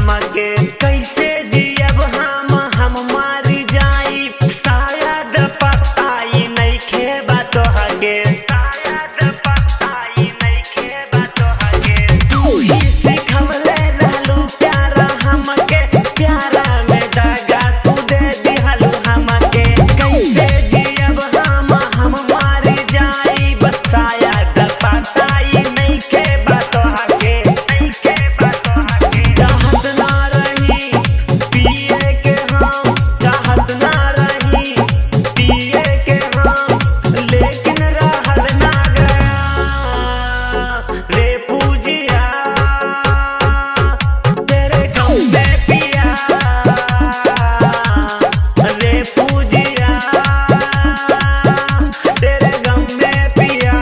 हमके। कैसे जियब हम मर जाई, शायद पता ही नइखे बा तोहके, शायद पता ही नइखे बा तोहके। तू ही सिखवले रहलू प्यारा हमके, प्यारा में दगा तू दे दिहलू हमके। कैसे जियब हम मर जाई, शायद पता ही नइखे बा तोहके, नइखे बा तोहके। चाहत ना रही पिए के हम, चाहत ना रही पिए के हम, लेकिन रहल ना गया रे पूजिया, तेरे गम में पिया, रे पूजिया, तेरे गम में पिया।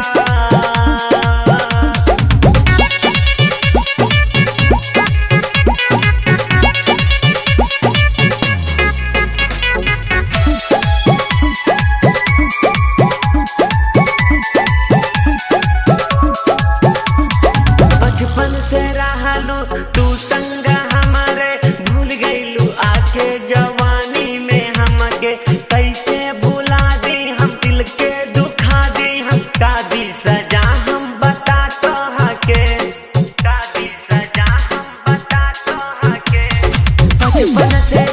बचपन से रहलू तू संग हमारे, भूल गईलू आके जवानी में हमके। कैसे भुला दी हम, दिल के दुखा दी हम, का दी सजा हम बता तोहके, का दी सजा हम बता तोहके। बचपन से